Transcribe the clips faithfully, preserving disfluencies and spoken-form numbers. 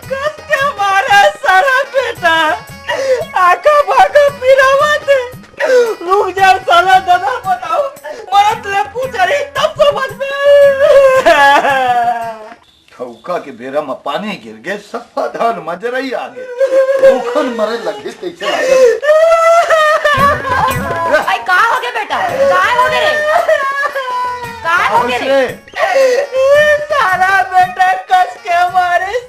कस के मारा सारा बेटा, आका भागा पिरावत है। रुक जा साला, दादा बताओ, मरत ले पूछा रही तब समझ में। ठौका के बेरा म पानी गिर गे, सफा धान म जरई आ गे। भूखन मरे लगिस तइसे लागत। अई, का हो गे बेटा? काय हो गे रे? काय हो गे रे? सारा बेटा कस के मारिस।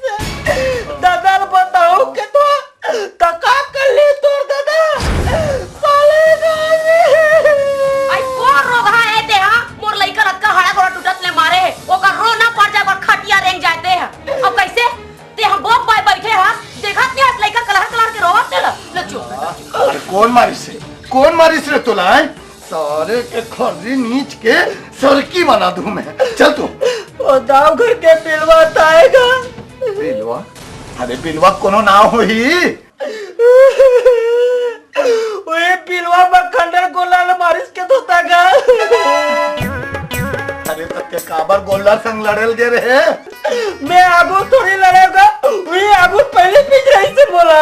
ददा ल बताओ के तो त का कर ले तोर ददा? साले गाय। अई, कोन रोगहा हे ते हा? मोर लइका ल अतका हाड़ा गोड़ा टूटत ले मारे हे, ओकर रोना पड़ जाय, ओकर खटिया रेंग जाय ते हा। अब कइसे? ते हा बोक बाय बइठे हस, देखत नइ हस लइका कलहर कलहर के रोवत तेला? ले चुप। अरे कोन मारिस रे? कोन मारिस रे तोला, हैं? सारे के खर्री नीच के सरकी बना दूं मैं। चल तू। ओ दाव घर के बिलवा ताएगा। बिलवा? अरे बिलवा कोनो नाव होही? ओए बिलवा म खंडर गोला ल मारिस के धोता गा। अरे त ते काबर गोल्लर संग लड़े ल गे रहे? मैं आगू थोड़ी लड़ेगा, वही आगू पहले पिंजरा से बोला।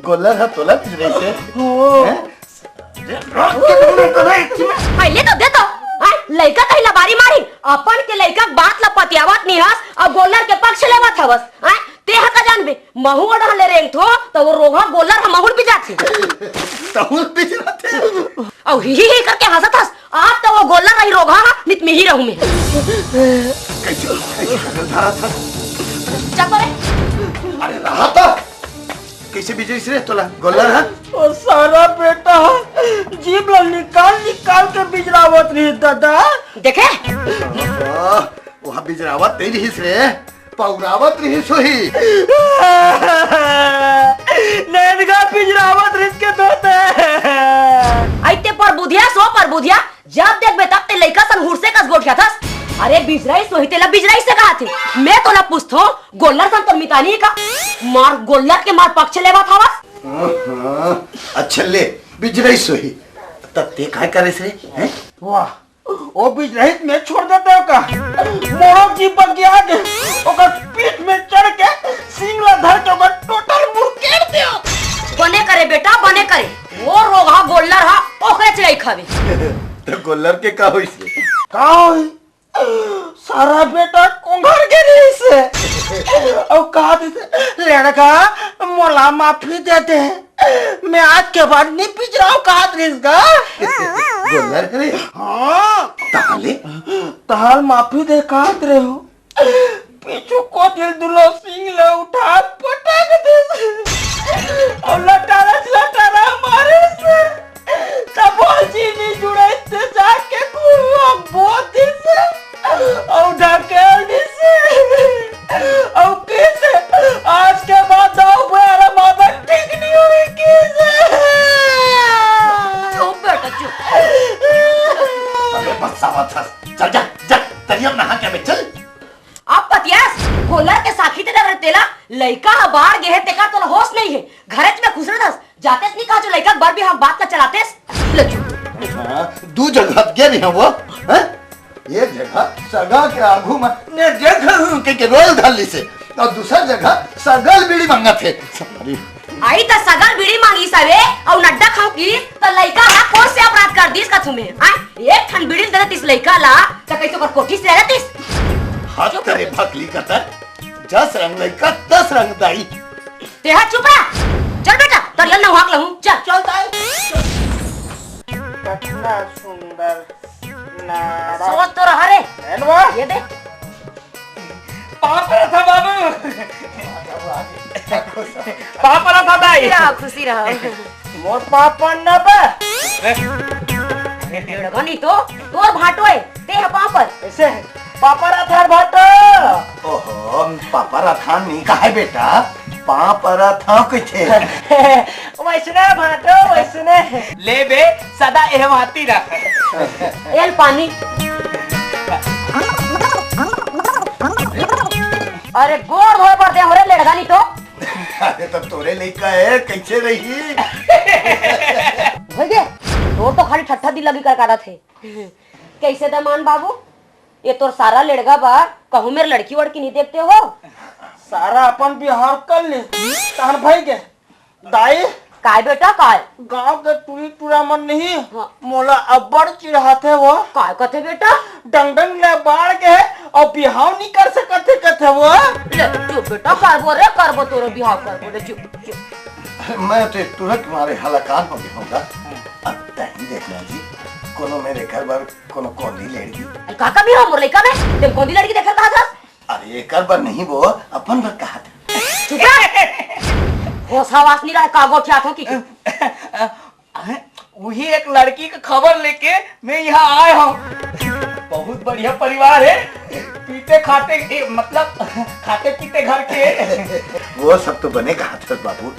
गोल्लर ह तोला पिंजरा से? हो। हैं? अरे, रख के तुमने तो नहीं, अई ले तो दे तो। अई, लइका कहीं लबारी मारी, अपन के लइका के बात ला पतियावत नइ हस, अउ गोल्लर के पक्ष लेवत हवस। अई, ते ह का जानबे, महूं ओढ़ा ले रेंगथों, त ओ रोगहा गोल्लर ह महूं ल बिजराथे। तहूं ल बिजराथे। अउ ही ही ही करके हंसत हस, आज त ओ गोल्लर रही रोगहा ह, नित में ही रहूं मैं। कइसे, कइसे करल धरा था? जा तो रे। अरे रहा था। कइसे बिजरिस रे तोला गोल्लर ह? ओ सारा बेटा ह जीभ ल निकाल निकाल के बिजरावत रहिस ददा। देखे? वाह, ओहा बिजरावत नइ रिहिस रे, पउरावत रिहिस होही। नैनगा बिजरावत रिहिस के तोते। अई ते परबुधिया सो परबुधिया, जब देखबे तब ते लइका सन हुरसे कस गोठियाथस। अरे बिजराइस होही तेला बिजराइस से कहाथे। मैं तोला पूछथों, गोल्लर सन तोर मितानी हे का? मार गोल्लर के मार पक्ष लेवत हवस। हाँ, अच्छा ले, बिजराइस होही। त ते काय करेस रे? हैं? वाह, ओ बिजराइस में छोड़ देते हो का? मोरो जीभ बगिया गे, ओकर पीठ में चढ़ के सींग ला धर के ओकर टोटल मुड़केर देव। बने करे बेटा, बने करे। ओ रोगहा गोल्लर ह, ओकरे चिड़ई खावे। त गोल्लर के का होइस रे? का होई? सारा बेटा कोंघर गे रिहिस। अउ कहा दिस, "लड़का, मोला माफी दे दे। मैं आज के बाद नइ बिजराव," कहा रिहिस गा। गोल्लर रे? हाँ। ताले? ताल माफी दे कहा रहे हो। पीछू कोती ले दूनों सींग ल उठा पटक दिस। अउ लटारा लटारा मारिस। तब ओ जी नइ जुड़े ते जाके कुआं म बोर दिस। अउ ढकेल दिस। अउ कहिस, "आज के बाद दाऊ भैया मामा ठीक नइ होही," कहिस। चुप बेटा, चुप। अबे बस्सावत हस। चल जा, जा, तरिया म नहा के आबे, चल। अब पतियास, गोल्लर के साखी ते डरे तेला, लइका ह बाहर गे हे, तेकर तोला होश नइ हे। घरेच में खुसरत हस, जातेस नइ कहा जो लइका के बर बिहाव बात ला चलातेस। ले चुप। हाँ, दू जगह गे रिहंव वो, हैं? एक जगह सगा के आगू म ने देख कहिके रोय ल धर लिसे, अउ दूसर जगह सगा ल बीड़ी मांगत हे। अरे, अई त सगा ल बीड़ी मांगिस हवे अउ नड्डा खांव किस त लइका ह कोन से अपराध कर दिस का तुम्हें? हाँ? एक ठन बीड़ी ल दे देतिस लइका ला त कइसे ओकर कोठी से आ जातिस? हद करे भकली कतर, जस रंग लइका तस रंग दाई। ते ह चुप रह। चल बेटा, तरिया ल नहवाक लहूं, चल। चल दाई। कतना सुंदर नाड़ा। सोच तो रहा रे। एनवा। ये दे। पाँव परत हंव बाबू, पाँव परत हँव दाई। खुशी रहो, खुशी रहो। मोर पाँव परना बा। लड़का नहीं तो, तोर भांटो हे, ते ह पाँव पर। ऐसे है, पाँव परत हँव भांटो। ओहो, पाँव परत हँव नहीं कहे बेटा, पाँव परत हँव कथे। वैसने भांटो, वैसने। ले बे, सदा एहवाती रह। एल पानी। अरे गोड़ धोए बर दे हो रे लड़का नहीं तो। अरे तब तोरे लइका हे, कैसे रही? भइगे, तोर तो खाली ठट्ठा दिल लगी कर काटत हे। कैसे दमान बाबू, ये तोर सारा लेड़गा बा, कहूँ मेर लड़की वड़की नहीं देखते हो? सारा अपन बिहाव कर ले, तहन भइगे। दाई, काय बेटा, काय? गांव के टूरी टूरा मन नहीं, हाँ। मोला अब्बड़ चिढ़ाथे वो। काय कथे बेटा? डंग डंग ले बाढ़ के हे अउ बिहाव नहीं कर सकत हे कथे वो। ले, चुप बेटा, करबो रे, करबो, तोरो बिहाव करबो रे, चुप, चुप। मैं तो एक टूरा के मारे हलाकान हो गया हूँ। अब तहीं देखना जी, कोनो मेरे घर बर कोनो कोंदी लेड़गी। अरे का कमी हो मोर लइका में? तें कोंदी लेड़गी देखत हस? अरे एकर बर नहीं वो, अपन बर कहा था। चुप रह। होश हवास नहीं रहे, का गोठियाथो कि। अहें, उही एक लड़की के खबर लेके मैं यहाँ आए हँव। बहुत बढ़िया परिवार हे, पीते खाते, ए, मतलब खाते पीते घर के। वो सब तो बने कहा था बाबू,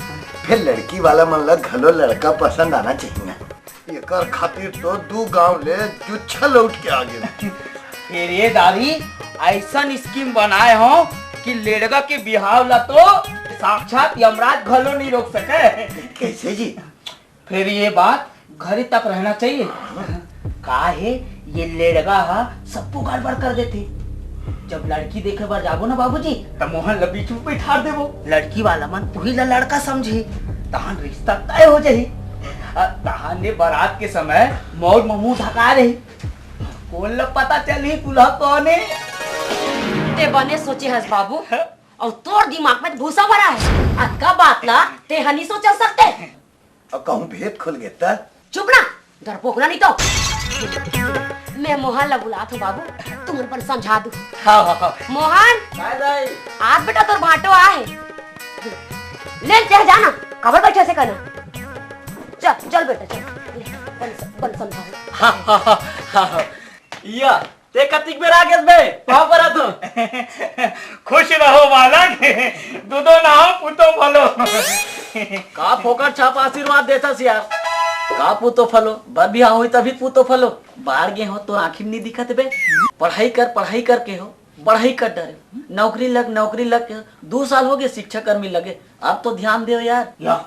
फिर लड़की वाला मन ला घलो लड़का पसंद आना चाहिए ना। एकर खातिर तो दू गांव ले जुच्छा लौट के आ गे। ए रे दारी, अइसन scheme बनाए हँव कि लेड़गा के बिहाव ला तो साक्षात यमराज घलो नहीं रोक सके। कैसे जी? फिर ये बात घरे तक रहना चाहिए। का हे, ये लेड़गा ह सबको गड़बड़ कर देथे। जब लड़की देखे बर जाबो ना बाबूजी, त मोहन ल बीच में बैठार देबो। लड़की वाला मन उही ल लड़का समझही, तहन रिश्ता तय हो जाही। अ, तहन ने बारात के समय मौर म मुंह ढका रही। कोन ल पता चलही दूल्हा कौन हे? ते बने सोचे हस बाबू, अउ तोर दिमाग में भूसा भरा हे। अतका बात ला ते ह नी सोच सकते। अउ कहूँ भेद खुल गे त? चुप ना, डरपोक ना नहीं तो। मैं मोहन ला बुलात हँव बाबू, तुमन अपन समझा दू। हाँ, हाँ, हाँ। मोहन, काय दाई? आज बेटा तोर भांटो आए हे। ले, ले जा ना, काबर बैठे से कहना। चल, चल बेटा, चल। ले, बन, बन समझा। हाँ, हाँ, हाँ, हाँ, हाँ। या, ते कतिक बेर आ गेस बे? पाँव परत हँव। खुश रहो बालक, दूधो नहाओ, पूतो फलो। का फोकट छाप आशीर्वाद देथस यार? का पूतो फलो? बर बिहाव होही तभी पूतो फलो। बाढ़ गे हो, तोर आँखी में नहीं दिखत बे। पढ़ाई कर, पढ़ाई करके हो, बढ़ई कर डरे। नौकरी लग, नौकरी लग के दू साल हो गे शिक्षा कर्मी लगे। अब तो ध्यान देव यार। या,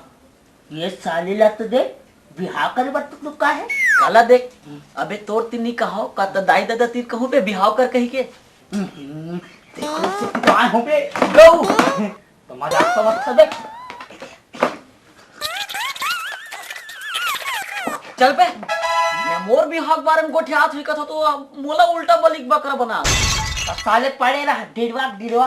ये साले ला तो देख, बिहाव करे बर तो का हे? काला देख, अबे तोर तीर नी कहव, का त दाई ददा तीर कहूँ बे बिहाव कर कही के। हम्म, देखो से पिटवाए हो बे, गऊ। तो मजाक समझ था देख। चल बे, मैं मोर बिहाव के बारे में गोठियात हुई कथा तो मोला उल्टा बलिक बकरा बना। अब साले पड़े रह, डिरवा, डिरवा।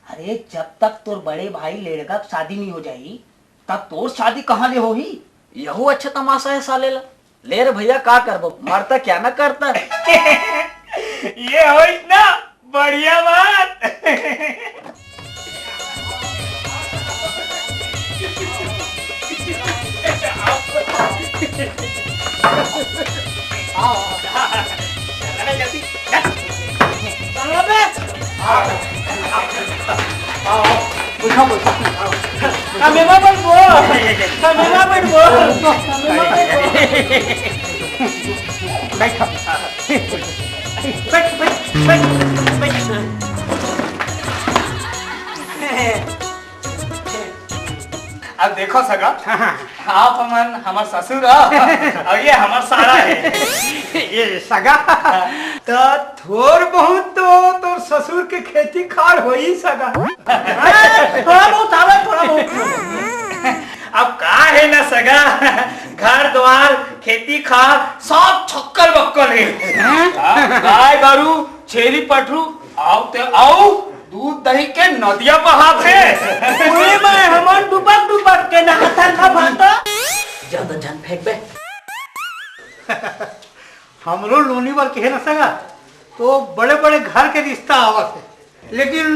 अरे, जब तक तोर बड़े भाई लेड़गा के शादी नहीं हो जाही, तब तोर शादी कहाँ ले होही? यहू अच्छा तमाशा हे साले ला। ले रे भैया, का करबो, मरता क्या ना करता। ये होइस ना बढ़िया बात। आओ, आओ। चलो बे। आओ, आओ, आओ, आओ। बैठो, बैठो। आओ। कमेवा बैठो। कमेवा बैठो। कमेवा बैठो। बैठो। बैठ, बैठ, बैठ, बैठ। अब देखो सगा, हाँ, हाँ। आप हमन हमर ससुर ह, अउ ये हमर सारा हे। ये सगा, त थोर बहुत तो तोर ससुर के खेती खार होही सगा। हाँ, थोड़ा बहुत आवे, थोड़ा बहुत। अब का हे ना सगा, घर द्वार, खेती खार, सब छक्कल बक्कल हे। हाँ? अब गाय गरू, छेरी पठरू, अउ ते अउ दूध दही के नदिया बहाथे। उही में हमन डुबक डुबक के नहाथन ना भांटा। ज्यादा झन फेंक बे। हमरो लोनी बर कहे न सगा, तो बड़े बड़े घर के रिश्ता आवत हे, लेकिन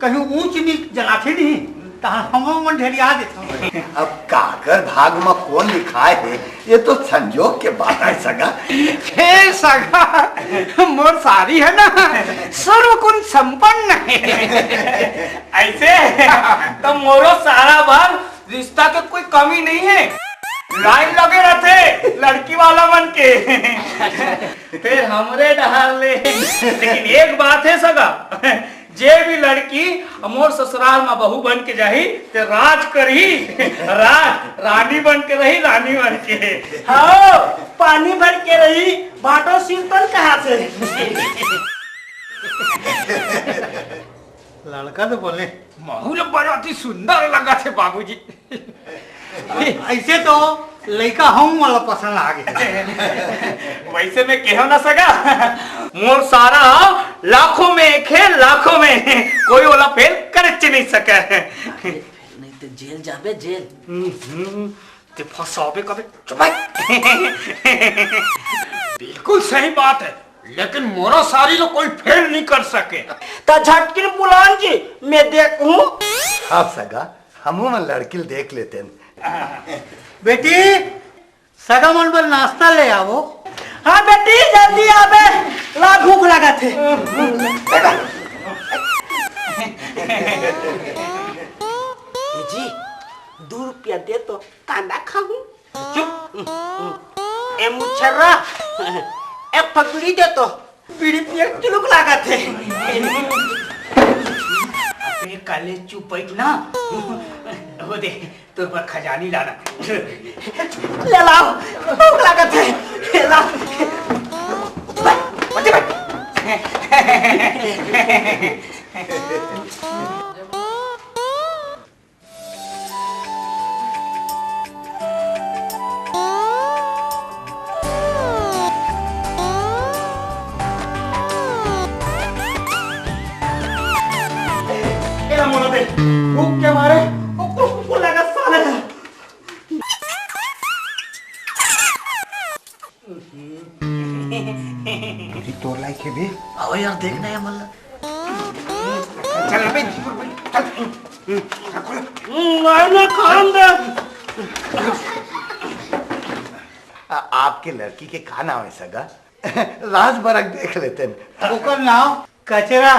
कहीं ऊंच नीच जनाथे नहीं। तहाँ हमो मन ढेरिया देथन। अब काकर भाग म कोन लिखाय हे, ये तो संजोग के बात आय सगा। हे सगा, मोर सारी हे ना, सर्व गुण संपन्न हे। अइसे तो मोरो सारा बर रिश्ता के कोई कमी नइ हे, लाइन लगे रहिथे लड़की वाला मन के। फेर हमरे डहर ले। लेकिन एक बात हे सगा, जे भी लड़की मोर ससुराल म बहू बन के जाही, ते राज करही, राज, रानी बन के रही, रानी बन के। हाँ, पानी भर के रही, भाटो सिरतन कहाँ से? लड़का तो बोले, महू ल बड़ा अति सुंदर लगथे बाबूजी। अइसे तो लइका हमू मन ला पसंद आ गे। वइसे मैं केहेंव ना सगा, मोर सारा लाखों में एक हे, लाखों में। कोई ओला फेल करेच नइ सकय। नइ ते जेल जाबे, जेल। हम्म, हम्म, ते फंसाबे कबे। चुप भाई। बिल्कुल सही बात हे, लेकिन मोरो सारी ला कोई फेल नइ कर सके। त झटकिन बुलान जी, मैं देखहूँ। हाँ सगा, हमू मन लड़की ल देख लेतेन। बेटी, सगा मन बर नाश्ता ले आवो। हाँ बेटी, जल्दी आबे, ला भूख लागत हे। ए जी, दू रुपया दे तो कांदा खाहूँ। चुप। ए मुछर्रा, ए फगड़ी दे तो बीड़ी पिए के तुलुक लागत हे। अबे काले चुप बैठ ना। वो दे, तोर बर खजानी लाना। ले लाओ, भूख लागत हे। ले लाओ। बच, बच। एला मोला दे। भूख के मारे कुकुर कुकुर लगा साले। अभी तोर लायक हे बे। अबे यार, देख ना ये मल्ला। चल अबे, चल। नहीं, नहीं, खान दे। आ, आपके लड़की के का नाम हे सगा? राज बरग देख लेतेन। ओकर नाम कचरा।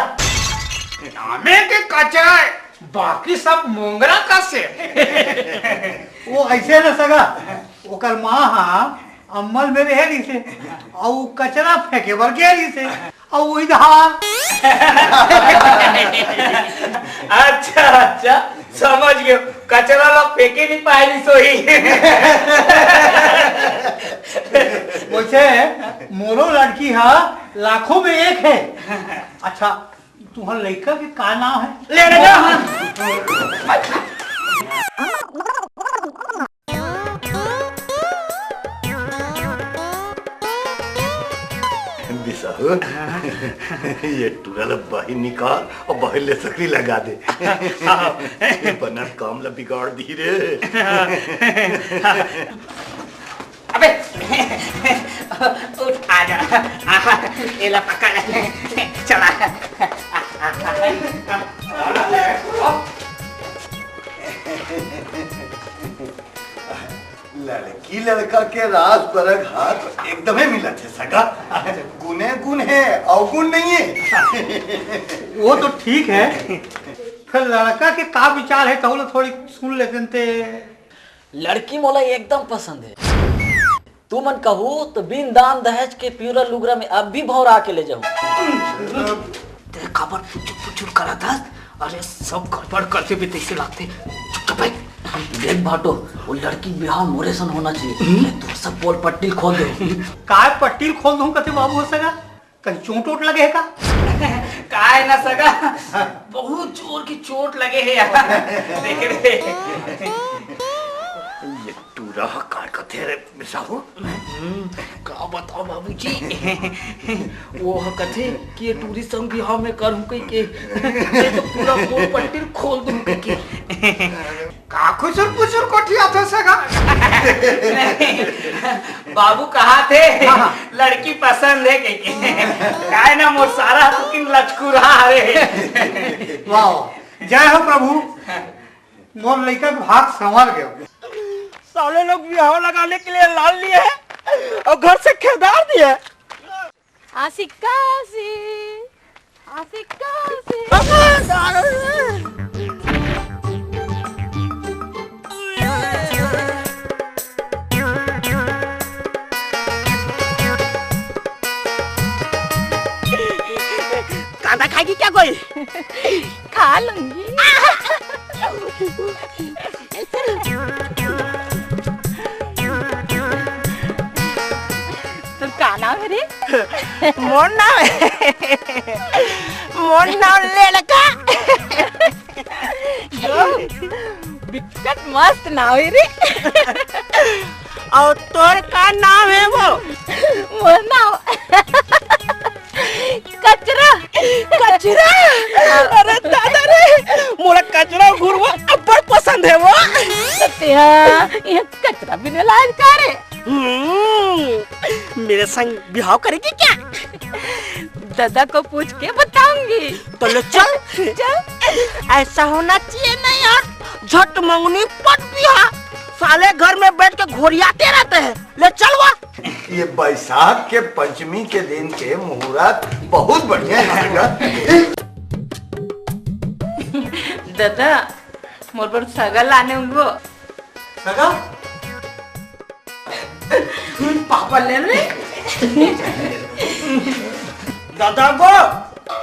नामे के कचरा हे, बाकी सब मोंगरा कस हे। वो अइसे न सगा, ओकर माँ हा अम्मल में रहे रहिसे, अउ कचरा फेंके बर गे रहिसे, अउ उही धार। अच्छा, अच्छा, समझ गेंव, कचरा ला फेंके नइ पाय रहिस होही। वइसे मोरो लड़की हा लाखों में एक हे। अच्छा, तुंहर लइका के का नाम हे? ले रे जा। बिसाहू, ये टूरा ला बाहिर निकाल अउ बाहिर ले सकरी लगा दे। ये बनत काम ला बिगाड़ दिही रे। अबे, उठ, आ जा। आहा, एला पकड़। चला। लड़की लड़का के रास बरग हा तो एकदमे मिलत हे सगा। गुने गुन हे, अवगुन नइ हे। वो तो ठीक हे, फेर लड़का के का विचार हे, तहू ला थोड़ी सुन लेतेन ते। लड़की मोला एकदम पसंद हे। तुमन कहू तो बिन दान दहेज के पिंवरा लुगरा में अब भी भौंरा के ले जाहूं। ते काबर पुचुर पुचुर करत हस? अरे, सब गड़बड़ कर देबे तइसे लागथे। चुपचाप बैठ। देख भाटो, वो लड़की बिहाव मोरे सन होना चाहिए। हम्म। तोर सब पोल पट्टी खोल दे। काय पट्टी खोल दूं कथे बाबू हो सगा? कहीं चोट वोट लगे हे का? काय ना सगा, बहुत जोर की चोट लगे हे यार। देख रे। ये टूरा ह का कथे रे बिसाहू? हम्म, का बताओ बाबूजी, वो ह कथे कि ये टूरी संग बिहाव में करहूं कहिके, ये तो पूरा पोल पट्टी खोल दूं कहिके। का खुसुर पुसुर कोठियाथस सगा? बाबू कहाथे, हाँ, हाँ। लड़की पसंद हे कहिके। काय ना मोर सारा ह तो किन लचकुरा हरे। वाह, जय हो प्रभु। मोर लइका के भाग संवर गयो। साले लोग बिहाव लगाने के लिए लान लिए हैं और घर से खेदार दिए। आशिक का आशिक, आशिक का आशिक। कांदा खाएगी क्या कोई? खा लूंगी। तो का नाम है रे? मोर नाम है, मोर नाम लेलका। यो, बिकट मस्त नाम है रे। और तोर का नाम है वो? मोर नाम कचरा। कचरा? अरे दादा रे, मोला कचरा घुरवा अब्बड़ पसंद है वो। सत्या, ये कचरा बिना लाज का रे? हम्म, मेरे संग बिहाव करेगी क्या? दादा को पूछ के बताऊंगी। तो ले चल। चल। ऐसा होना चाहिए ना यार, झट मंगनी पट बिहा। साले घर में बैठ के घोरियाते रहते हैं। ले चल वा। ये बैसाख के पंचमी के दिन के मुहूर्त बहुत बढ़िया है। दादा, मोर बर सगा लाने उनको। सगा? पापा ले ले। दादा को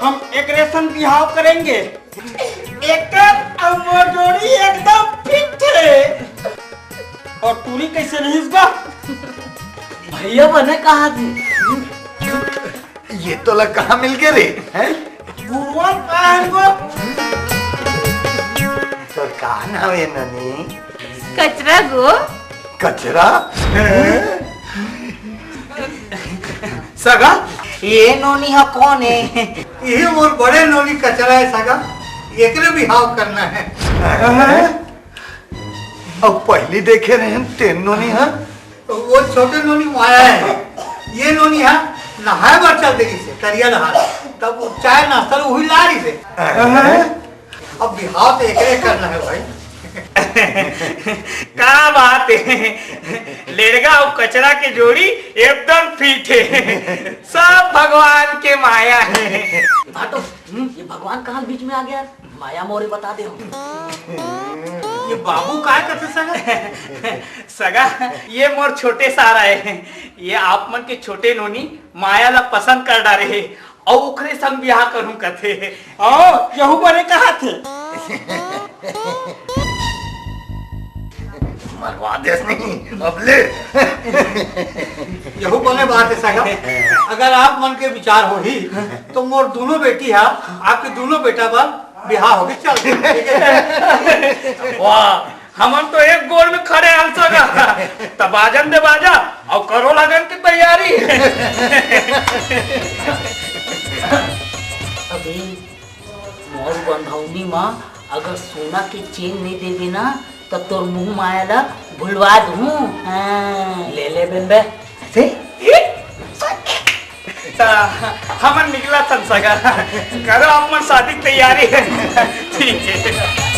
हम एक रेशन बिहाव करेंगे। एकर अउ मोर जोड़ी एकदम फिट हे। अउ टूरी कइसे रहिस गा? भैया बने कहा थी। ये तोला कहाँ मिल गे रे? हैं? गुरुआ कहाँ हे वो? तोर का नाम हे नोनी? कचरा गो। कचरा? हैं? सगा, ये नोनी ह कोन हे? ये मोर बड़े नोनी कचरा हे सगा, एकरे बिहाव करना हे। हैं? अब पहिली देखे रहेन तेन नोनी ह। वो छोटे नोनी माया हे, ये नोनी ह नहाय बर चल दे रहिसे तरिया डहार, तब वो चाय नाश्ता ल उही ला रहिसे। हैं? अब बिहाव तो एकरे करना हे भाई। का बात हे, लेड़गा अउ कचरा के जोड़ी एकदम फिट हे। सब भगवान के माया हे। भाटो, हम्म, ये भगवान कहाँ बीच में आ गया? माया मोरे बता दे। ये बाबू काय कथे सगा? सगा, ये मोर छोटे सारा हे। ये आप मन के छोटे नोनी माया ला पसंद कर डारे हे। अउ ओकरे संग बिहाव करहूं कथे। ओ, यहू बने कहा थे। मरवा देस नहीं, अब ले। यहू बने बात हे सगा। अगर आप मन के विचार होही, तो मोर दोनों बेटी हा, आपके दोनों बेटा बर बिहाव होगे चल। ठीक हे? वाह, हमन तो एक गोड़ में खड़े हन सगा। त बाजन दे बाजा, अउ करो लगन की तैयारी। अबे, मोर बंधौनी मा अगर सोना के चेन नइ देबे ना, त तोर मुंह माया ला भुलवा दूं। हाँ। ले ले बेन बे। से? त हमन निकलत हन सगा। करो आप मन शादी के तैयारी। ठीक हे।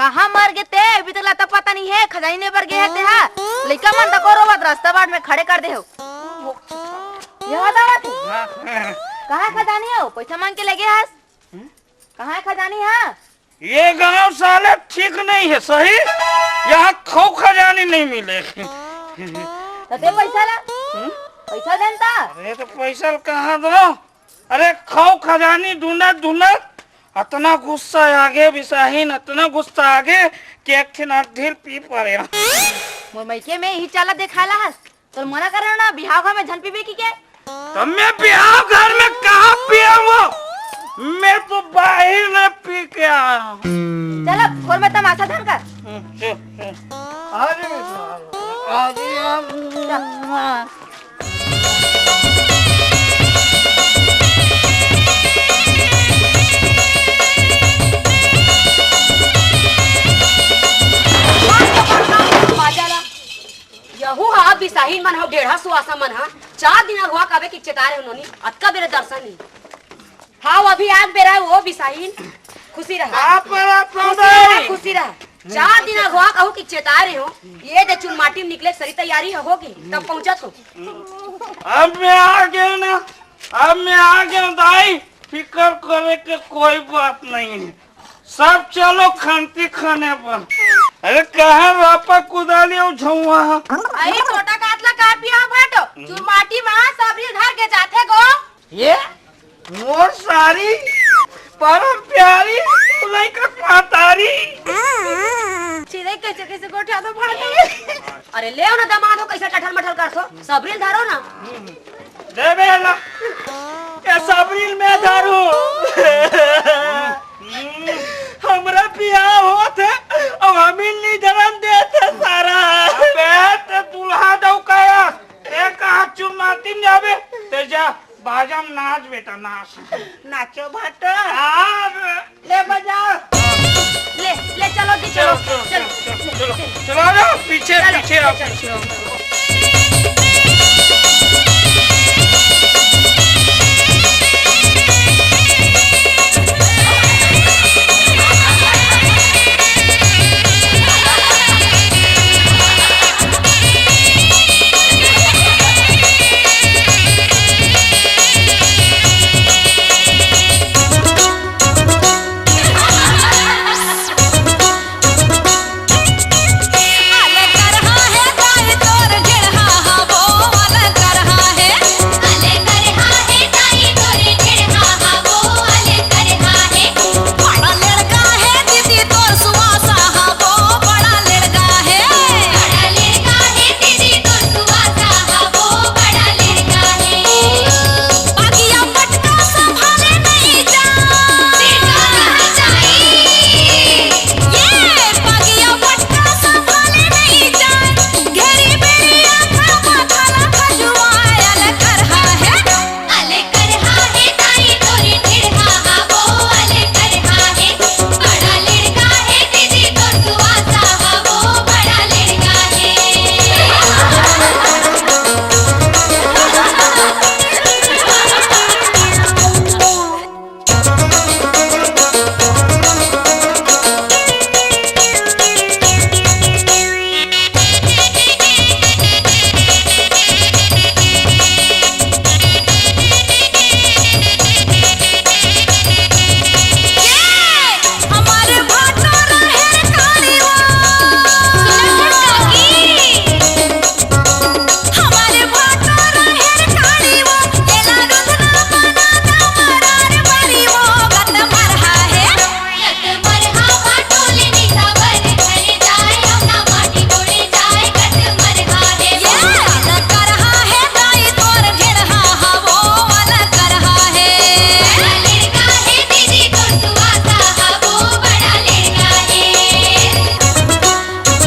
कहाँ मर गे ते? अभी तक लता पता नहीं है, खजानी ले बर गे हे ते हा। लइका मन तको रोवत रस्ता बाट में खड़े कर दे हो। ये बतावा तू। कहाँ खजानी हो? पैसा मांग के लेगे हस। कहाँ खजानी हा? ये गांव साले ठीक नहीं है, सही? यहाँ खो खजानी नहीं मिले। तो दे पैसा ला। पैसा देन ता। अरे तो पैसा कहाँ दो? अरे खो खजानी ढूंढत ढूंढत अतना गुस्सा आगे बिसाहिन, अतना गुस्सा आगे कि एक ठिन अड्ढील पी परे। मोर मइके में ही चाला देखाला हस। तोर मना करे ना, बिहाव घर में झन पीबे की के? तो मैं बिहाव घर में कहाँ पिया वो? मैं तो बाहर में पी के आया हूँ। चल अब घर में तमाशा धन कर। अरे, अरे, बाजा ला। यहू हा बिसाहिन मन हा, ढेढ़ा सुवासा मन हा, चार दिन अगुआ काबे कि चेतारे हो नोनी, अतका बेरे दर्शन नहीं। हाँ, वो अभी आग बेरा है, वो बिसाहिन। खुशी रहा। आप पर आप खुशी रहा, खुशी रहा। चार दिन अगुआ कहू कि चेतारे हो, ये दे चुनमाटी में निकले सरी तैयारी होगी, तब पहुंचा तो। अब मैं आ गया ना, अब मैं आ गया दाई, फिकर करे के कोई बात नहीं है। सब चलो खंती खाने पर। अरे कहाँ रापा कुदाली अउ झउआ हा? अरे छोटा कातला का पिया भाटो, चुरमाटी मा सबरी घर के जाथे गो। ये मोर सारी परम प्यारी लइका मातारी। चिरई कैसे कैसे गोठा दो भाटो। अरे ले ना दमाद हो, कैसे टठल मठल कर सो, सबरी धरो ना। देवे ला, ए सबरील में धरू। हमरा बियाह होत हे, अब हमिन नी धरन देत हे सारा। अबे, ते दुल्हा दऊ काया, ते कहा चुमाती में जाबे, ते जा, बाजा में नाच बेटा, नाच। नाचो भाटो। हाँ, बे। ले बजाओ। ले, ले, चलो जी, चलो, चलो, चलो, चलो, चलो, चलो, चलो, आ जाओ, पीछे, चलो, पीछे आओ, चलो। पीछे आओ।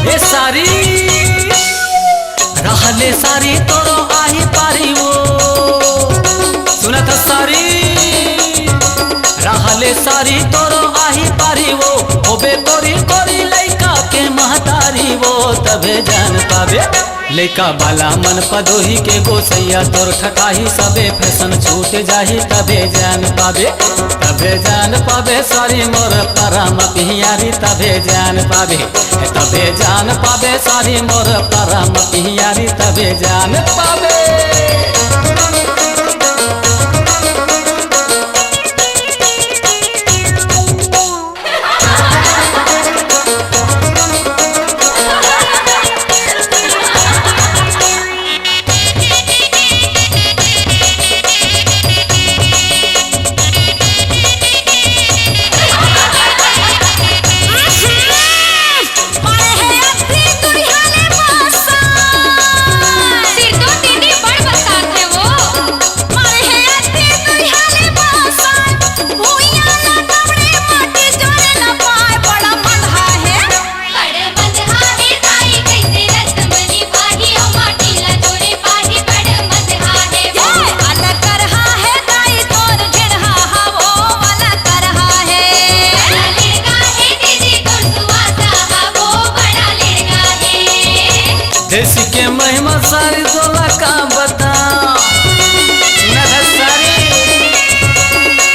ए सारी, रहले सारी तोरो आही पारी वो। सुनत सारी, रहले सारी तोरो आही पारी वो। होबे कोरी कोरी लइका के महतारी वो, तबे जान पाबे। लइका वाला मन पदोही के गोसैया तोर ठठाही, सबे फैशन छूट जाही, तभे जान पाबे, तभे जान पाबे सारी मोर परम पिहियारी, तभे जान पाबे, तभे जान पाबे सारी मोर परम पिहियारी, तभे जान पाबे। देसी के महिमा सारी तोला का बताओ, नरस सारी।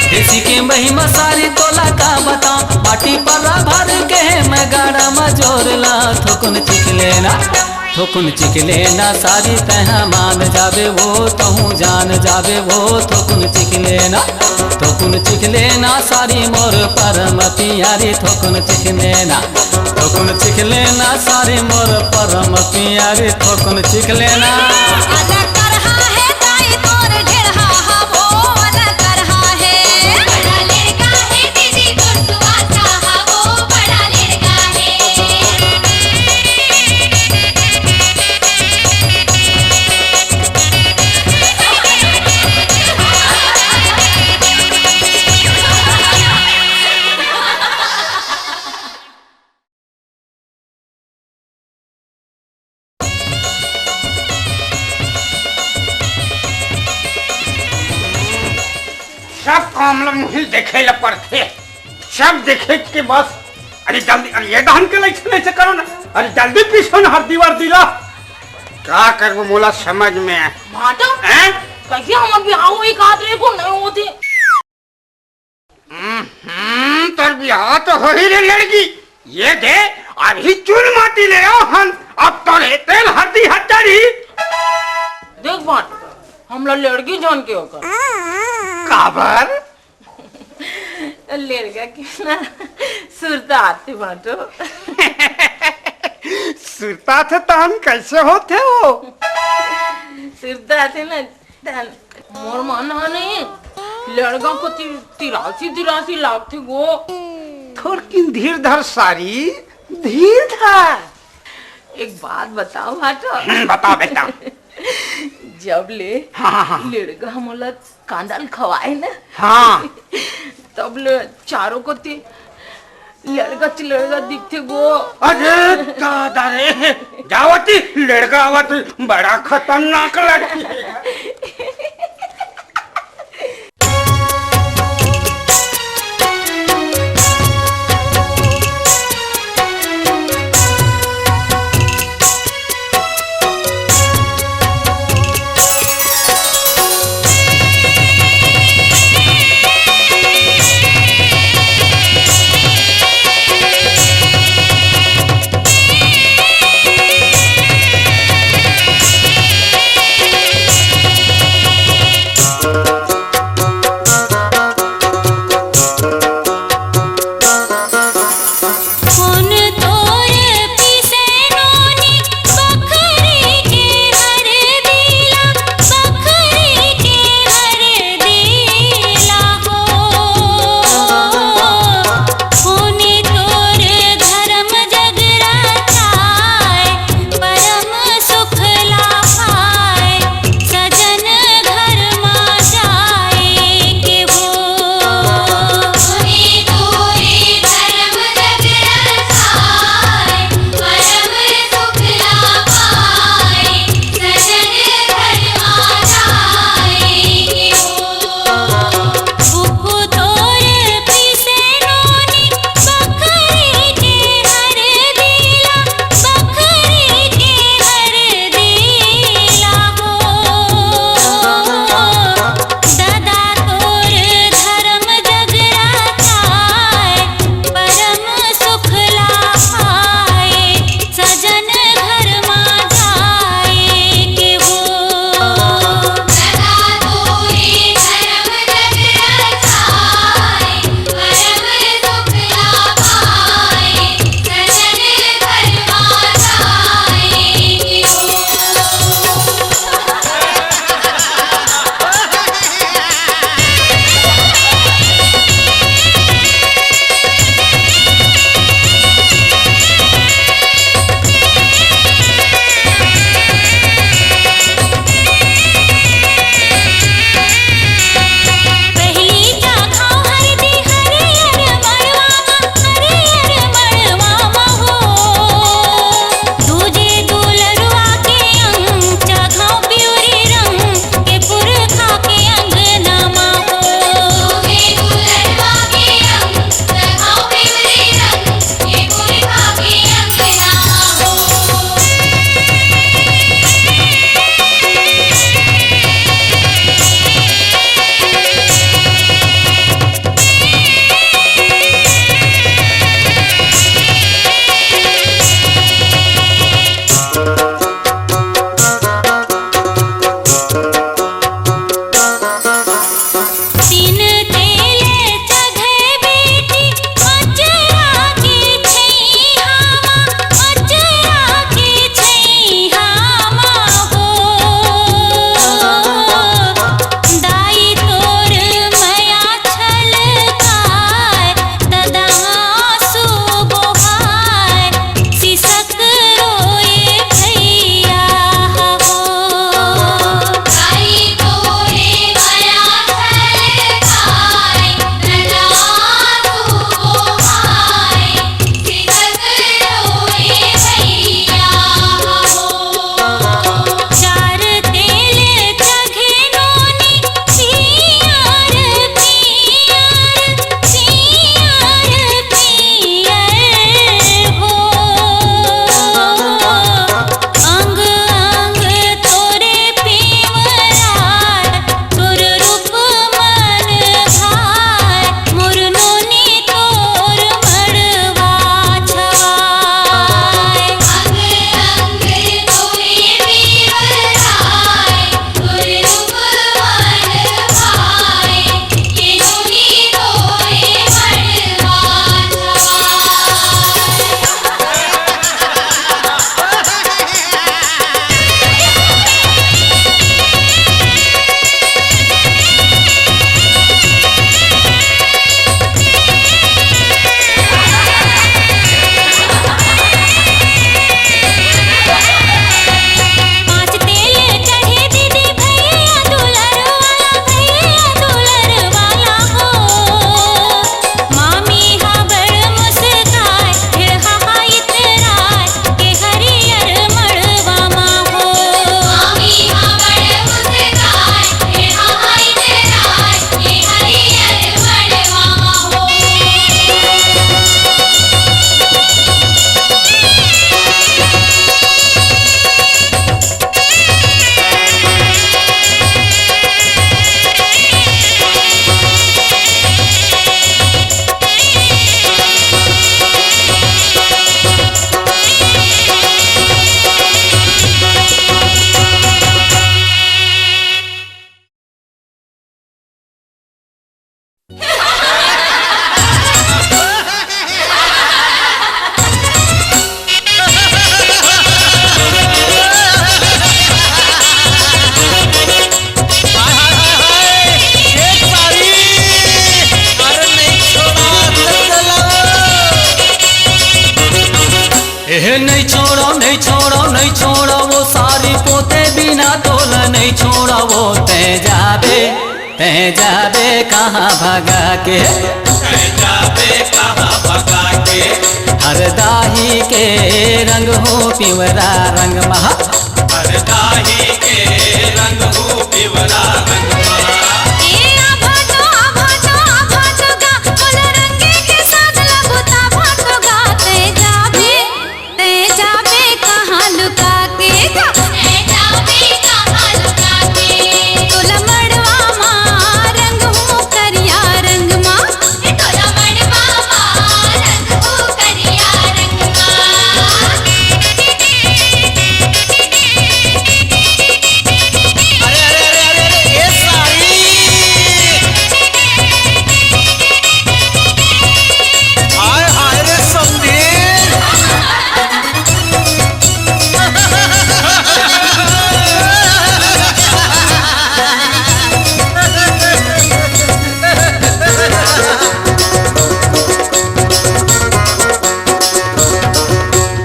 देसी के महिमा सारी तोला का बताओ, बाटी पर भर के मैं गाड़ा में जोर ला, थोकुन चिख लेना, थोकुन चिख लेना सारी तैं मान जाबे वो, तहूँ जान जाबे वो, थोकुन चिख लेना, थोकुन चिख लेना सारी मोर परम पियारी, थोकुन चिख लेना, थोकुन चिख लेना सारी मोर परम पियारी, थोकुन चिख लेना। सब काम ल मुही देखे ल पड़थे, सब देखे के बस। अरे जल्दी, अरे ये दहन के लइसे नइसे करो ना, अरे जल्दी पीसो ना हरदी वरदी ला। का करबो मोला समझ में। भांटो, हैं? कइसे हमर बिहाव होही, का तेरे को नहीं होती? हम्म, तोर बिहाव तो होही रे लड़की। ये दे, अभी चून माटी ले आओ हन, अब तोर ए तेल हरदी हट जाही। देख भांटो, हमला लड़की जान के ओकर। काबर? लेड़गा के ना सुरता आथे भांटो। सुरता आथे तहन कइसे होथे वो? सुरता आथे ना तहन। मोर मन ह नहीं, लेड़गा को ति-, तिरासी तिरासी लागथे गो। थोड़किन धीर धर सारी, धीर धर। एक बात बताओ भांटो। हम्म, बता बेटा। जब ले हाँ, हाँ, हाँ। लेड़गा मोला कांदा ल खवाए ना। हाँ। तब ले चारों कोती लेड़गा च लेड़गा दिखथे गो। अरे दादा रे, जावती लेड़गा आवत, बड़ा खतरनाक लड़की हे। नहीं छोड़ो, नहीं छोड़ो, नहीं छोड़ो, वो सारी पोते बिना तोला नहीं छोड़ो, वो तै जाबे, तै जाबे कहाँ भगा के। तै जाबे कहाँ भगा के। हर दाही के रंग हो पिवरा रंग महा। हर दाही के रंग हो पिवरा रंग महा। ए आ भाटो, आ भाटो, आ भाटो गा, मोला रंगे के साथ लगो ता भाटो गा, तै जाबे, तै जाबे कहाँ लुका के गा। तै जाबे कहाँ लुका के। तोला मड़वा मा रंग हूँ करिया रंग मा। ए तोला मड़वा मा रंग हूँ करिया रंग मा। अरे, अरे, अरे, अरे, अरे, ए सारी! हाय, हाय रे समधी!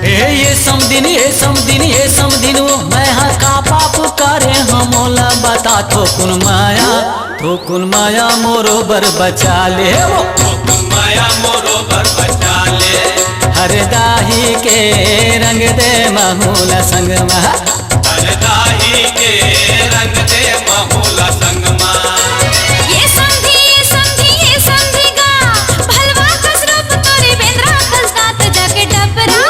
ए, ये समदिन, ये समदिन, ये समदिन, वो मैं हा का पाप करे हंव मोला बता, थोकुन माया, थोकुन माया मोरो बर बचा ले वो। थोकुन माया मोरो बर बचा ले। हर दाही के रंग दे महू ला संग मा। हर दाही के रंग दे महू ला संग मा। ये समधी, ये समधी, ये समधी गा, भलवा कस रूप तोरे बेंदरा कस दांत जाके डबरा।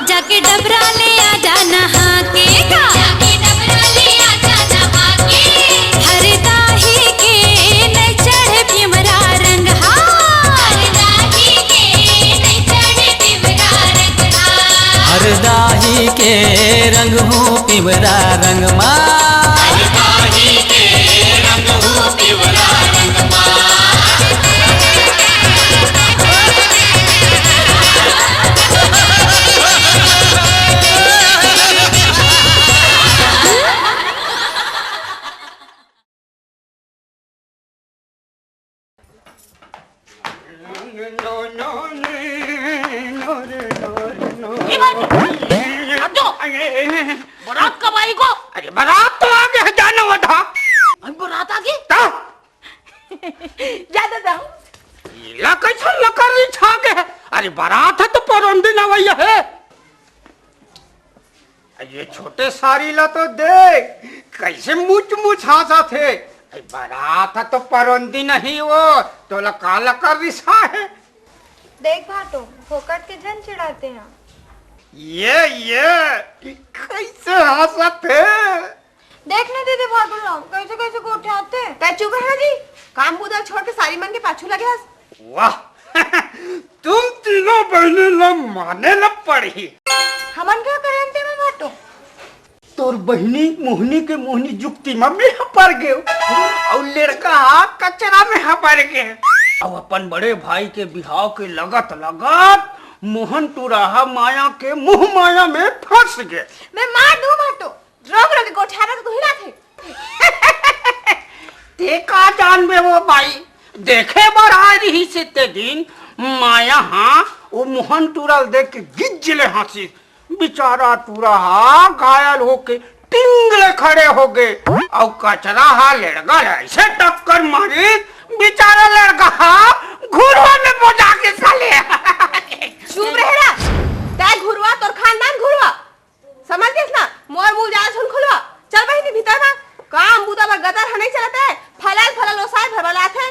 जाके डबरा ले आजा नहा के गा। जाके डबरा ले आजा नहा के। हर दाही के नहीं चढ़े पिवरा रंग हा। हर दाही के नहीं चढ़े पिवरा रंग हा। हर दाही के रंग हूँ पिवरा रंग मा। हर दाही के रंग हूँ पिवरा रंग मा। ए भाई, हट जाओ। बारात कब आई को? अरे, बारात तो आ गया, जाना हुआ था। अभी बारात आ गई? ता? ज्यादा जाओ। इला कैसा लकर छा के? अरे, बारात है तो परौंदी ना वही है। ये छोटे सारी ला तो देख, कैसे मुच मुच हाँसत हे। अरे बारात ह तो परौंदी नहीं वो, तोला का लकर रिसा हे? देख भाटो, फोकट के झन चिढ़ाते हैं। ये, ये, कैसे हाँसत हे? देख ना दीदी भाटो ला, कैसे कैसे गोठियाथे। तै चुप रह जी, काम बुता छोड़ के सारी मन के पाछू लगे हस। वाह, तुम तीनों बहिनी ला माने ला पड़ही। हमन का करन ते में भाटो? तोर बहिनी मोहनी के मोहनी जुक्ति में मेंह पर गेव, अउ लड़का हा कचरा में हा पर गे, अउ अपन बड़े भाई के बिहाव के लगत लगत मोहन टूरा हा माया के मोह माया में फंस गे। मैं मार दूं भाटो। रोग रोग गोठाना तो तू ही ना थे। ते का जानबे वो बाई, देखे बर आए रहिस ते दिन, माया हा वो मोहन टूरा ल देख के गिज्ज ले हाँसिस। बेचारा टूरा हा घायल होके टिंग ले खड़े हो गे। अउ कचरा हा लड़का ल ऐसे टक्कर मारिस, बेचारा लड़का हा घुरवा में बोजा के साले। चुप रहे रा, तै घुरवा, तोर खानदान घुरवा। समझ गेस ना, मोर मुंह जादा झन खोलवा। चल बहिनी भीतर मा, काम बुता बर गदर ह नहीं चलत हे, फलाल फलाल ओसाय भर वाला आथे।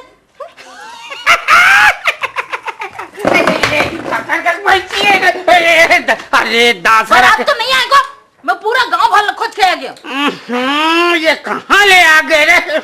अरे दासा, बारात तो नहीं आएगा, मैं पूरा गांव भर खोज के आ गया। हम्म, ये कहाँ ले आ गए रे?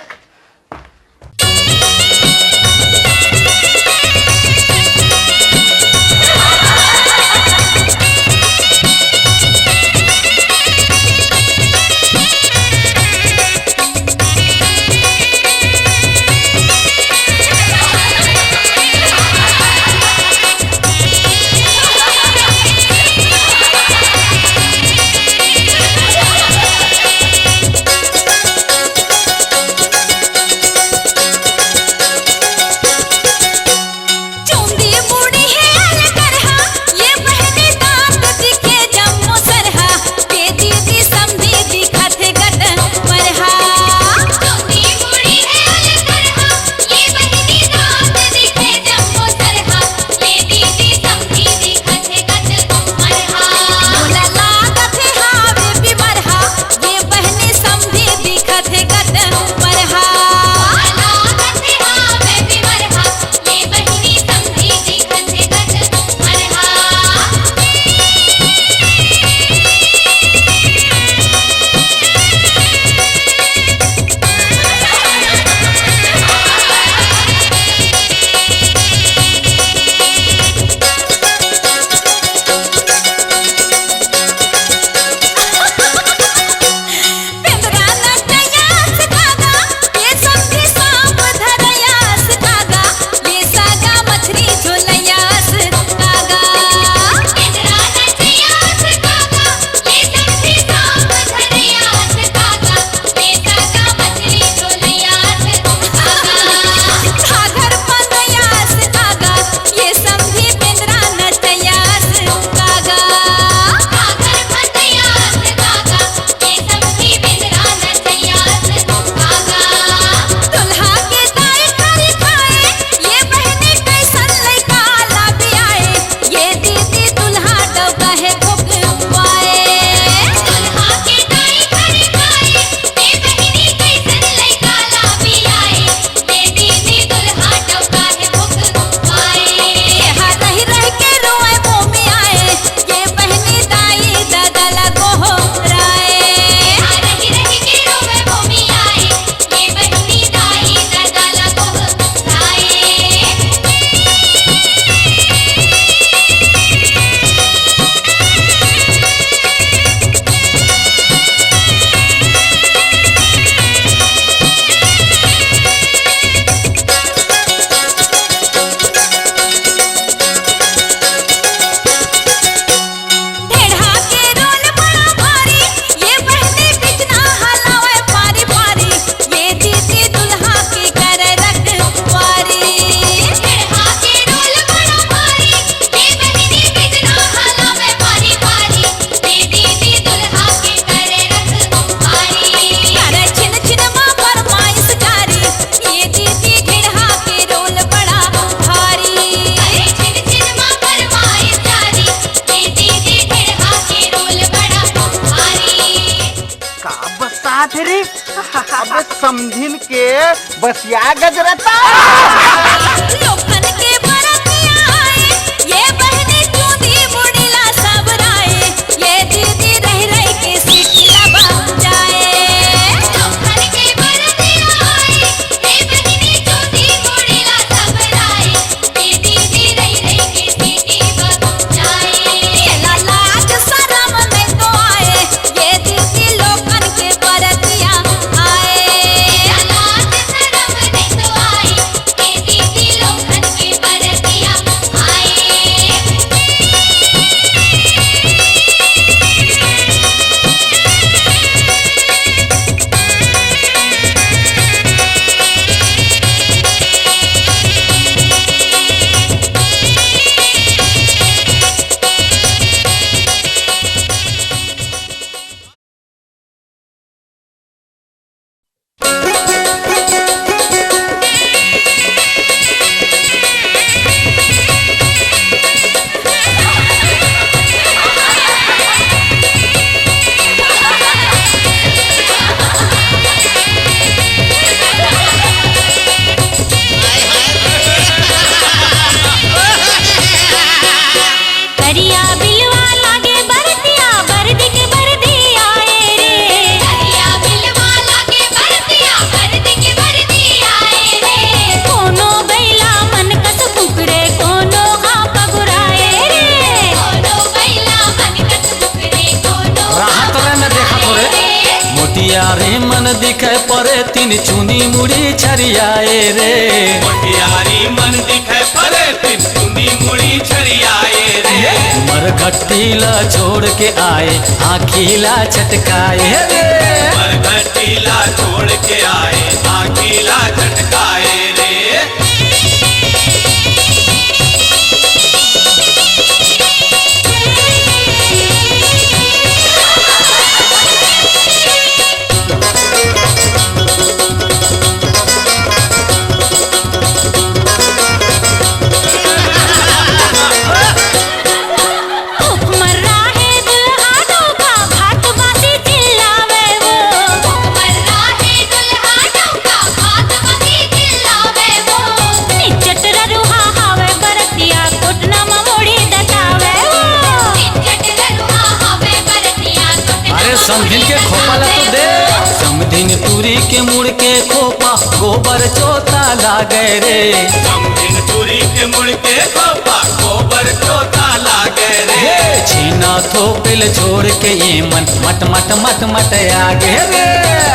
अरे, अबे समधिन के बसिया गजरता। लोखन के बरतिया आए, ये बहिनी चूंदी मुड़ी ला सबराए, ये दीदी रह रह के सीटी ला बजाए। लोखन के बरतिया आए, ये बहिनी चूंदी मुड़ी ला सबराए, ये दीदी रह रह के सीटी बजाए। ये लाज शरम नहीं तो आए, ये दीदी लोखन के बरतिया आए। लाज शरम नहीं तो आए, ये दीदी लोखन के बरतिया आए। करिया बिलवा लागे बरतिया, बरदी के बरदी आए रे। करिया बिलवा लागे बरतिया, बरदी के बरदी आए रे। कोनो बैला मन कस कुकरे, कोनो हा पगुराए रे। कोनो बैला मन कस कुकरे, कोनो हा राहत रे न देखा थोरे। पगुराए रे। मोटियारी मन दिखे परे, तीन चुनी मुड़ी छरियाए रे। मोटियारी मन दिखे परे, तीन चुनी मुड़ी छरियाए रे। मरघट्टी ला छोड़ के आए, आँखी ला चटकाए रे। मरघट्टी ला छोड़ के आए, आँखी ला चटकाए रे। हुक्मर राहे दुल्हा डोका, भात बासी चिल्लावे वो। हुक्मर राहे दुल्हा डोका, भात बासी चिल्लावे वो। निचट ररुहा हावे बरतिया, कोटना म मुड़ी दतावे वो। निचट ररुहा हावे बरतिया, कोटना अरे म समधिन मुड़ी के खोपा ला तो दतावे दे। वो। समधिन टूरी के मुड़ के खोपा, गोबर चोता लागे रे। समधिन टूरी के मुड़ के खोपा, गोबर चोता लागे रे। हे छीना थोपेल छोड़ के ये मन मट मट मट मट आगे रे।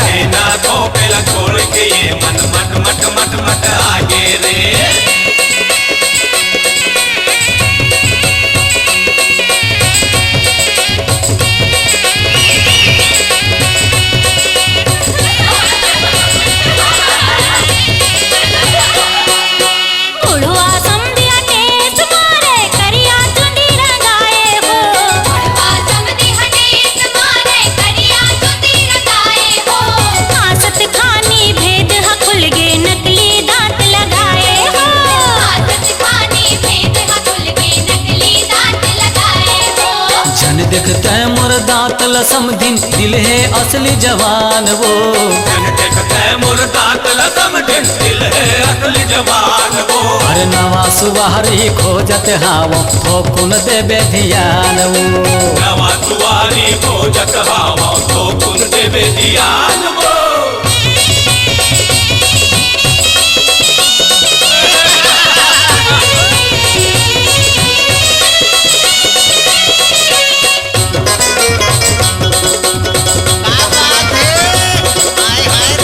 छीना थोपेल छोड़ के ये मन मट मट मट मट आगे रे। बुढ़वा समधिया टेस मारे, करिया चुंदी रंगाए हो। बुढ़वा समधिया टेस मारे, करिया चुंदी रंगाए हो। हाँसत खानी भेद ह खुल गे, नकली दांत लगाए हो। हाँसत खानी भेद ह खुल गे, नकली दांत लगाए हो। झन देखते मोर दांत ल समधिन, दिल हे असली जवान वो। झन देखते मोर दांत ल समधिन, दिल हे असली जवान वो। अरे नवा सुवारी खोजत हावों, थोकुन देबे धियान वो। नवा सुवारी खोजत हावों, थोकुन देबे धियान वो। का बात हे? हाय, हाय।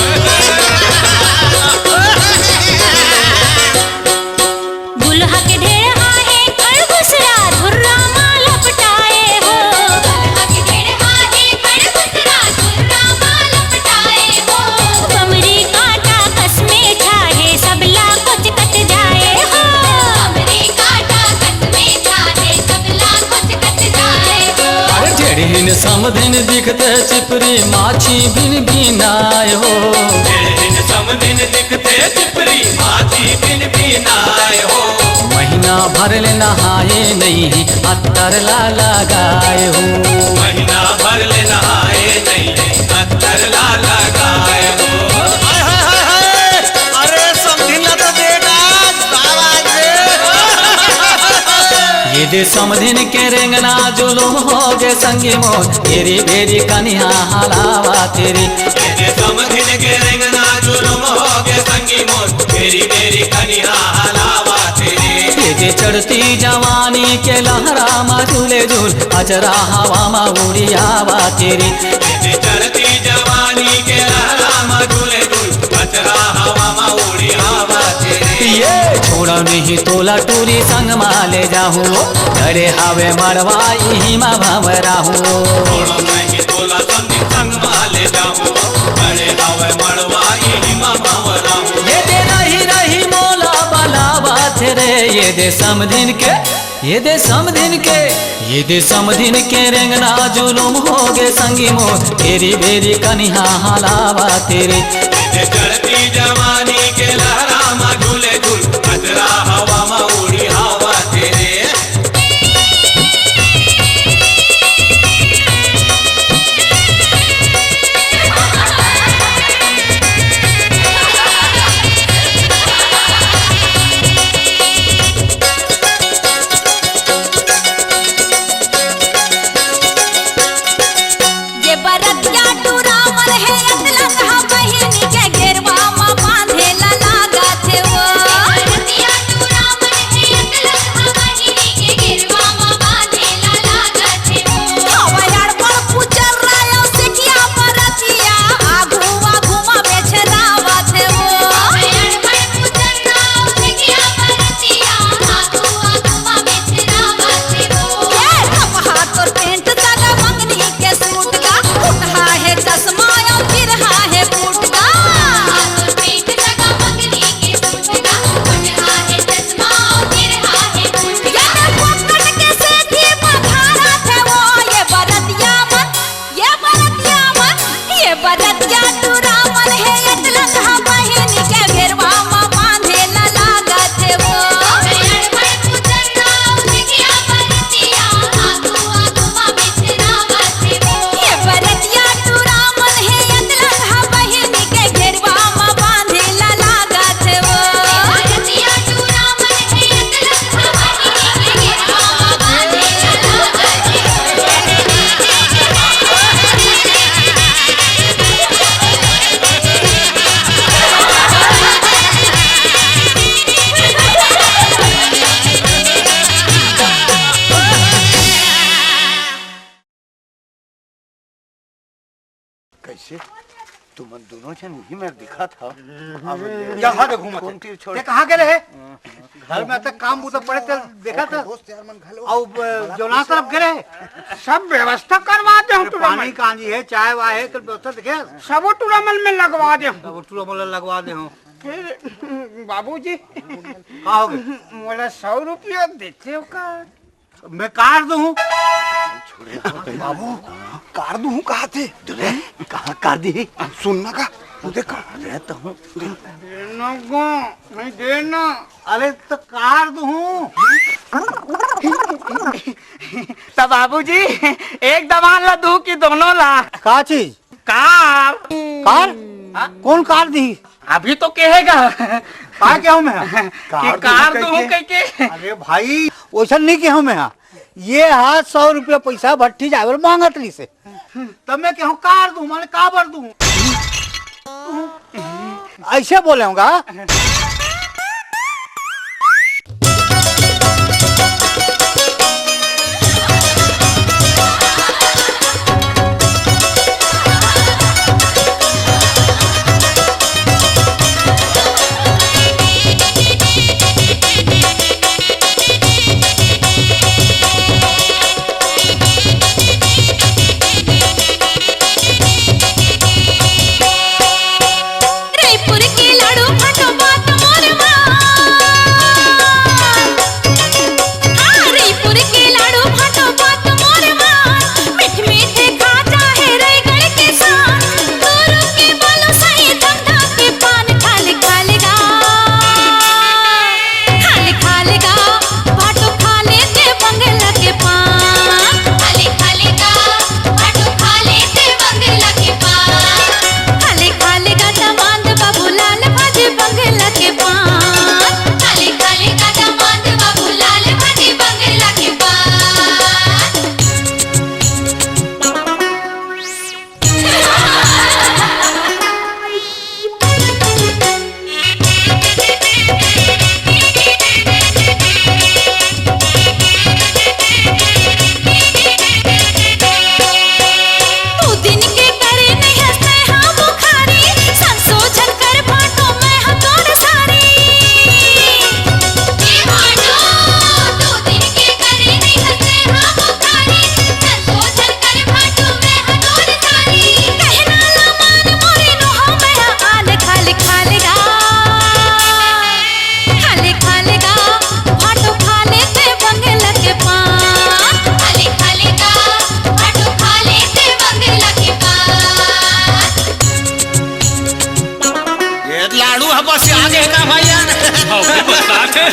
दुल्हा के ढेर आहे, खड़गुसरा धुर्रा मा लपटाए हो। दुल्हा के ढेर आहे, खड़गुसरा धुर्रा मा लपटाए हो। बमरी कांटा कस में छाहे, सबला कोचकत जाए हो। बमरी कांटा कस में छाहे, सबला कोचकत जाए हो। अरे ढेड़हिन समधिन दिखते चिपरी, माछी भिन भिनाए हो। ढेड़हिन समधिन दिखते चिपरी, माछी भिन भिनाए हो। महीना भर ले नहाए नहीं है, अत्तर ला लगाए हो। महीना भर ले नहाए नहीं है, अत्तर ला दे समधिन के रेंगना जुलुम होगे संगी मोर, घेरी बेरी कनिहा हलावत रे। ये दे समधिन के रेंगना जुलुम होगे संगी मोर, घेरी बेरी कनिहा हलावत रे। ये दे चढ़ती जवानी के लहरा मा झूले झूल, अचरा हवा मा उड़ियावत रे। ये दे चढ़ती जवानी के लहरा मा झूले झूल, अचरा हवा मा उड़ियावत रे। ये छोड़ा नहीं तोला टूरी संग मा ले जाहूँ, डरे हावे मड़वा इही मा भंवराहूँ। छोड़ा नहीं तोला संग, संग मा ले जाहूँ, डरे हावे मड़वा इही मा भंवराहूँ। ये दे रही रही मोला बलावत रे, ये दे समधिन के, ये दे समधिन के, ये दे समधिन के रेंगना जुलुम होगे संगी मोर, घेरी बेरी कनिहा हलावत रे। ये दे चढ़ती जवानी के लहरा मा झूले झूल, अचरा हवा मा उड़ियावत रे। ये बरतिया टूरा मन हे, अतलंग ह बहिनी के घेरवा म बांधे ला लागत हे वो। बरतिया टूरा मन हे, अतलंग ह बहिनी के घेरवा म बांधे ला लागत हे वो। हवय अड़बड़ पुचर रायव सेकिया बरतिया, आघू आघू म मेछरावत हे वो। हवय अड़बड़ पुचर रायव सेकिया बरतिया, आघू आघू म मेछरावत हे वो। ए, कपहा तोर पेंट तगा मंगनी के सूट गा, उठहा हे चश्मा अउ गिरहा हे बूट गा। तोर पेंट तगा मंगनी के सूट गा, उठहा हे चश्मा अउ गिरहा हे बूट गा। ये पोपट के सेती पधारत हे वो, ये बरतिया मन, ये बरतिया मन, ये बरतिया टूरा मन हे, अतलंग ह बहिनी के घेरवा म बांधे ला लागत हे वो। ये बरतिया टूरा मन हे, अतलंग ह बहिनी के घेरवा म बांधे ला लागत हे वो। कैसे? तुमन दोनों झन उही मेर दिखत हव। अब यहाँ दे घूमत कौन हे। तीर छोड़? ते कहाँ गे रहे? घर में तक काम बूता पड़े, चल देखा था। दोस्त यार मन घलो। अउ, अ, बड़ा जोना खुश तरफ गे रहे। सब व्यवस्था करवा दे हूँ टूरा पानी मन। कांजी हे, चाय वाय हे, तो व्यवस्था देखे। सबो टूरा मन में लगवा दे हूँ। सबो टूरा मन लगवा दे हूँ। फिर बाबूजी, का हो गे? मोला सौ रुपया देते हो का? मैं काट दूँ। बाबू, काट दूँ कहा थे? अरे, कहाँ काट दी? सुन ना का, तू देख का। अरे, तो हूँ। देना को, नहीं देना। अरे, तो काट दूँ। तो बाबूजी, एक दमान ला दूँ कि दोनों ला? का चीज? कार। कार? हाँ? कौन कार दी? अभी तो कहेगा। का कहूँ मैं? कि कार दूँ कह के। अरे भाई, वैसा नहीं कहूँ मैं। ये हा सौ रुपया पैसा भट्ठी जाए बर मांगत रहिसे। तब मैं कहूँ कार दूँ, माने काबर दूँ? ऐसे बोले होगा। का भैया? अबे बता दे।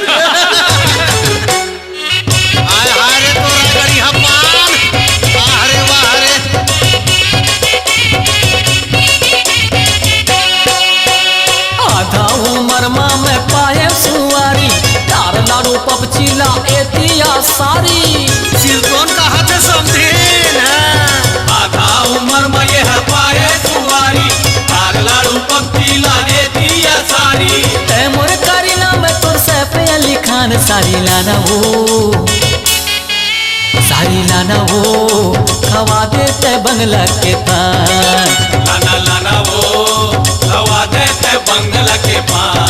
हाय हाय रे तोरा गड़ी हपान। वाह रे वाह रे। आधा उमर मा मैं पाए सुवारी, तार लाडू पपची ला एतिया सारी। सिरतोन कहा थे समझेन, हाँ। आधा उमर मा ये पाए सुवारी, तार लाडू पपची ला एतिया सारी। तै मोर करीना मैं तोर सैफ अली खान सारी लाना वो। सारी लाना वो, खवा देते बंगला के पान। लाना, लाना वो, खवा देते बंगला के पान।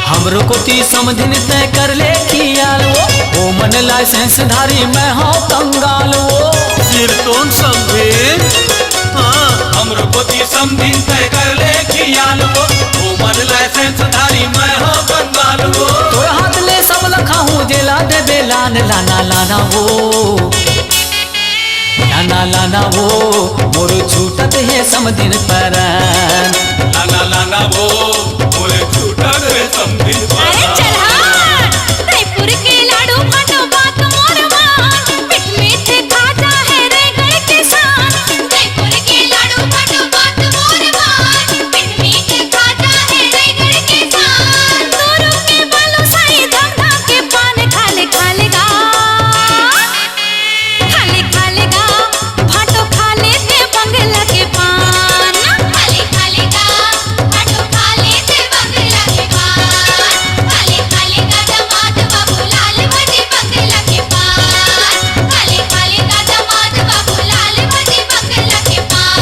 हमरो कोती समधिन तय कर ले खियाल वो, ओ मन लाइसेंस धारी मैं हूँ कंगाल वो। सिरतोन समधिन, हाँ। हमरो कोती समधिन तय कर ले खियाल वो, ओ मन लाइसेंस धारी मैं हूँ कंगाल वो। तोर हाथ ले सब लखा हूँ जेला दे बेलान लाना लाना वो। लाना लाना वो मोर छूटत हे समदिन परन। लाना लाना वो मोर छूटत हे समदिन परन। अरे चल हाँ, रायपुर के लाडू भाटो बात मोर मान, मीठ मीठ खाजा हे रायगढ़ के शान। रायपुर के लाडू भाटो बात मोर मान, मीठ मीठ खाजा हे रायगढ़ के शान। तोरू के बालूशाही धमधा के पान खाले खाले गा। खाले खाले गा, भाटो खाले ते बंगला के पान। खाले खाले गा, भाटो खाले ते बंगला के पान। खाले खाले गा, दामाद बाबू लाल भजे बंगला के पान। खाले खाले गा, दामाद बाबू लाल भजे बंगला के पान।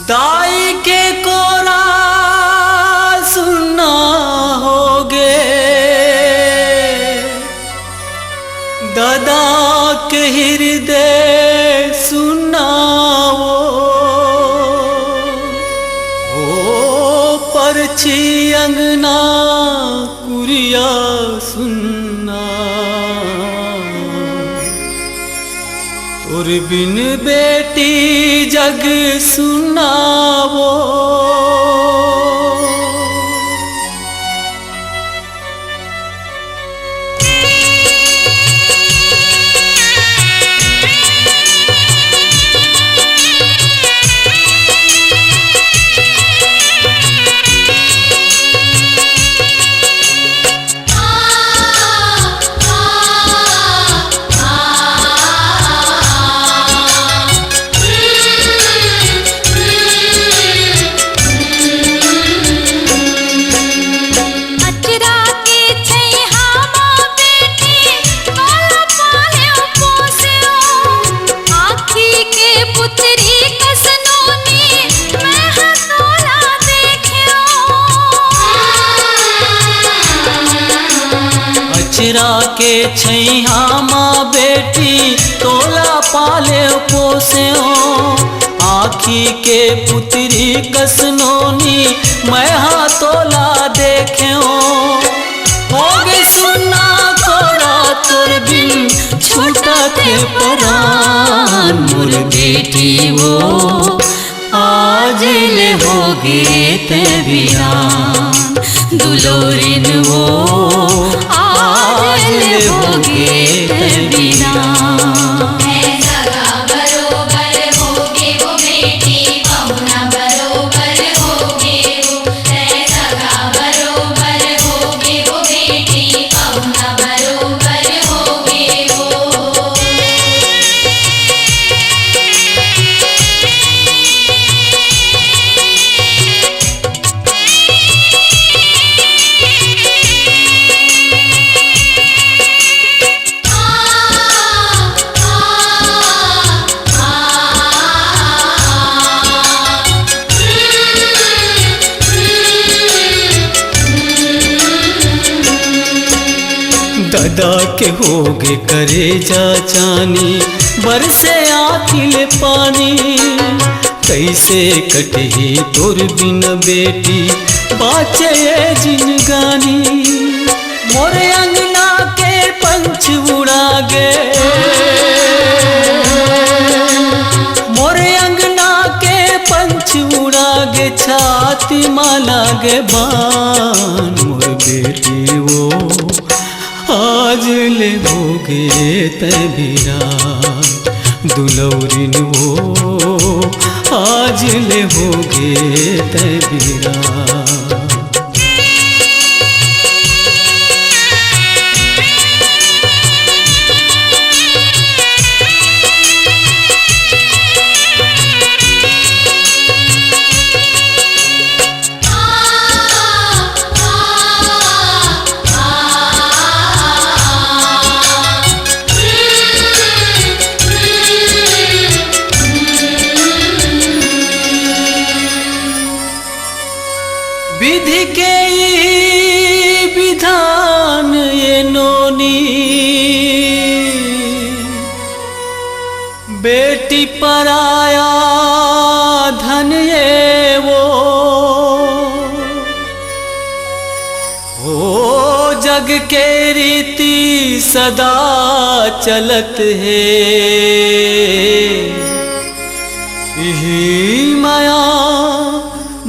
दाई के कोरा सुन्ना होगे, ददा के हिरदय सुन्ना वो, ओ परछी अंगना कुरिया सुन्ना। तोर बिन बेटी जग सुन्ना वो। अचरा के छैहा मा बेटी, तोला पालेव पोसेव। आँखी के पुतरी कस नोनी, मैं हा तोला देखेव। अचरा के छैहा मा बेटी, तोला पालेव पोसेव। आँखी के पुतरी कस नोनी, मैं हा तोला देखेव। होगे सुन्ना कोरा तोर बिन, छूटत हे परान मोर बेटी वो। आज ले होगे तैं बिरान, दुलौरिन वो, आज ले होगे तैं बिरान। ददा के होगे करेजा चानी, बरसे आँखी ले पानी। कइसे कटही तोर बिन बेटी, बाँचे ये जिनगानी। मोर अंगना के पंछ उड़ा गे, मोर अंगना के पंछ उड़ा गे, छाती मा लागे बान मोर बेटी वो। आज ले होगे तैं बिरान दुलौरिन वो, आज ले होगे तैं बिरान। विधि के ई विधान ये नोनी, बेटी पराया धन ये वो। ओ जग के रीति सदा चलत हे, इही मया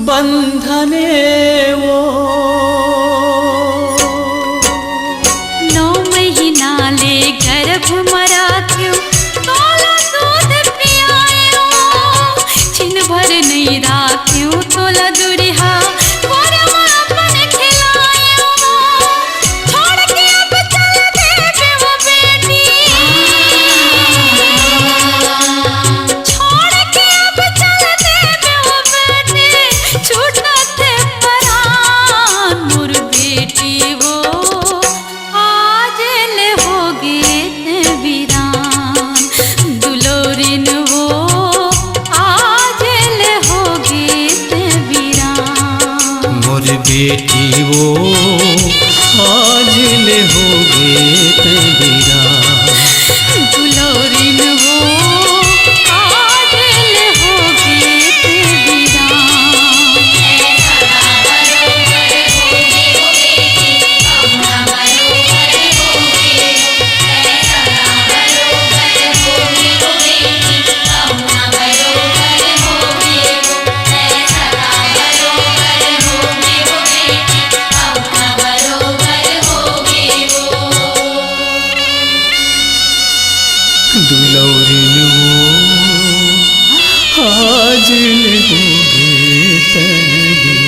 बंधन ए वो। नौ महीना ले गर्भ म राख्यो, तोला दूध पियायो, छिन भर नइ राख्यो, तोला दुरिहा कोरा म अपन खिलायो। छोड़ के अब चल देबे वो बेटी, छोड़ के अब चल देबे वो बेटी, छूटा आज ले होगे तैं